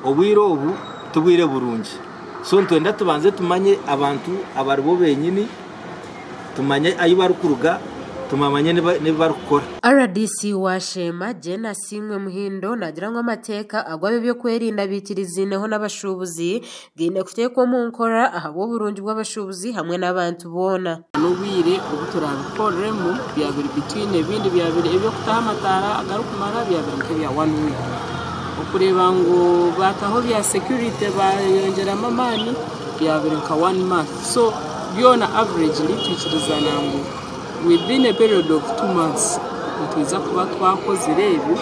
Obwire obu tibwire burungi so nitwenda tubanze tumanye abantu abaribo benyini, tumanye ahu barikuruga, tumanye n'ebi barikukora. Rdc wa Sheema, Jane Asiimwe Muhindo naagira ngu amateeka agu ab'ebyokwerinda baikiriziineho n'abashuubuzi gaine kuteekwa omu nkora ahabw'oburungi bw'abashuubuzi hamwe n'abantu boona. N'obwire obu turaabikoreremu byabire between ebindi byabire eby'okutaho amataara agarikumara byabire nk'ebya one week. Okureeba ngu baataho bya security bayongyeramu amaani byabire nka one month. So byona averagely twikirizana ngu within a period of 2 months nitwiza kuba twakozire ebyo.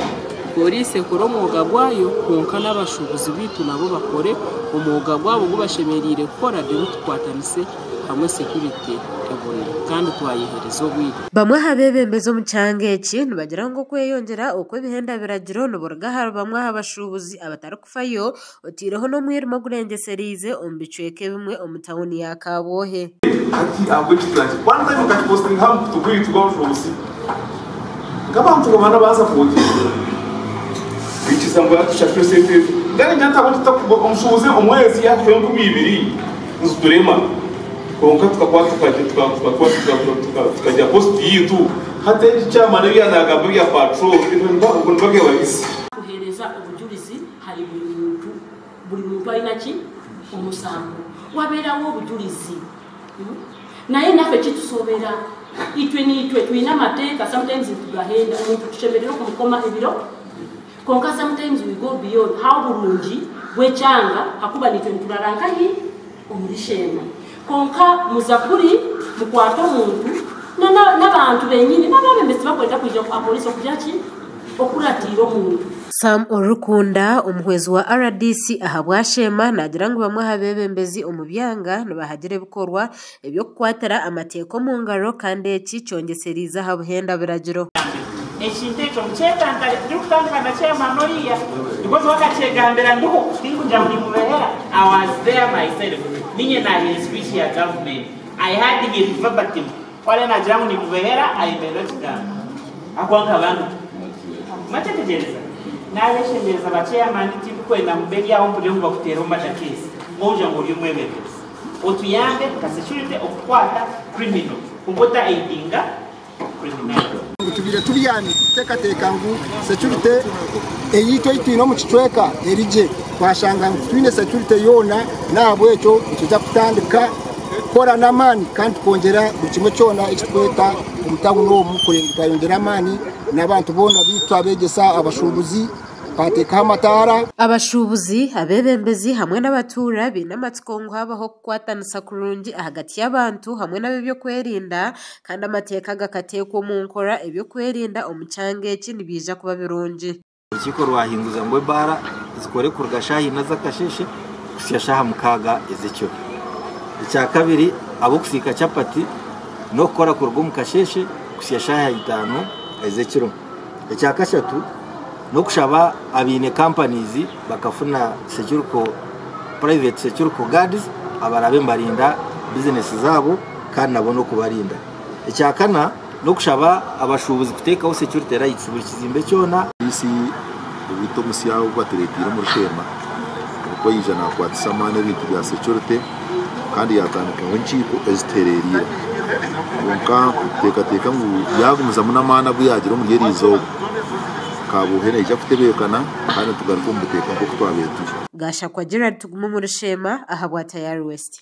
Pooriisi ekore omwoga gwayo, kwonka n'abashuubuzi baitu nabo bakore omwoga gwabo ogu bashemereire kukora, reero tukwatanise hamwe security ebone kandi twayehereza obwire. Bamwe aha beebembezi omu kyanga eki nibagira ngu okweyongyera okw'ebihenda biragiro niburuga ahari bamwe aha bashuubuzi abatarikufayo, otaireho n'omwirima ogurengyesereize omu bicweka ebimwe omu tauni ya Kabwohe. Hati ahabw'ekiti one time okakipostinga aha mukutu gwaitu gw'abashuubuzi, nk'abantu bamara baza kwogera bikiza ngu tushashure sente ezi. Mbwenu nyowe ntabwo omushuubuzi omwezi yakuha 2000 niziturema, kwonka tukagira post yitu. Hati eki kyamara ebya nagamba ebya patrol obwo nibagabanyisa. Kuheereza obujurizi hari buri muntu, buri muntu aine ki omusango, wabeerawo obujurizi. Naye naffe kitusobera, itwe niitwe twine amateeka, sometimes nitugahenda. Omuntu tushemerere okumukoma ebiro, konka sometimes we go beyond how burungi bw'ekyanga, hakuba nitwe niturara nkahi omuri Sheema. Konka muza kuri mukwata omuntu n'abantu benyini n'ababembezi bakwenda kwija apolisi okugira ki okuratiira omuntu. Sam Orikunda, omuhwezi wa RDC ahabwa Sheema, naagira ngu bamwe aha beebembezi omu byanga nibahagira ebikorwa eby'okukwatira amateeka omu ngaro, kandi eki kyongyeseriize aha buhenda biragiro. Ekintu ekyo mukyetantare. Turikutandika na chairman oriya, because wakakyegambira ndiho, tinkugira ngu nimubehera. I was there myself, ninye nahiire speech ya government. I had him verbatim. Kware nagira ngu nimubehera, ayemerera ekigambo akuba nkabandi makyetegyereza. Nabeshengereza ba chairman, tindikwenda ngu mbe ryaho mpurire ngu bakuteera omu murder case ngouja ngu ori omwebembezi. Otuyambe nka security okukwata criminal, konka ota aidinga criminality. Ngu tubaire tubyami tukuteekateeka ngu security eyaitu ei twine omu kicweka erigye, twashanga ngu titwine security yoona. N'ahabw'ekyo nituza kutandika kukora n'amaani kandi tukongyera buri kimwe kyona eki tukweta omu tawuni omu, kureba ngu twayongyera amaani n'abantu boona bitu twabegyesa, abashuubuzi twateekaho amataara. Abashuubuzi, abeebembezi hamwe n'abatuura baine amatsiko ngu habaho okukwatanisa kurungi ahagati y'abantu hamwe n'ab'ebyokwerinda, kandi amateeka gakateekwa omu nkora, ebyokwerinda omu kyanga eki nibiija kuba birungi. Orukiiko rwahinguza ngu ebaara zikore kuruga shaaha 4 z'akasheeshe kuhitsya shaaha 6 ez'ekiro. Ekyakabiri, ab'okusiika chapati n'okukora kuruga omu kasheeshe kuhitsya shaaha 5 ez'ekiro. Ekyakashatu, n'okushaba abaine companies bakafuna security, private security guards abarabe nibarinda bizinesi zaabo kandi nabo n'okubarinda. Ekyakana, n'okushaba abashuubuzi kuteekaho security lights buri kizimbe kyona. Poliisi obwito omusya obu batureeteire omuri Sheema, orikwija nakwatisa amaani ebintu bya security kandi yatandikaho enkiiko ezituherereire, kwonka nituteekateeka ngu yagumizamu n'amaani agu yagira omuri eri izooba, Kabwohe neija kutebeekana kandi tugaruke omu buteeka nk'oku twabaire turi. Gashakwa Gerard, Tugume omuri Sheema ahabwa Tayari West.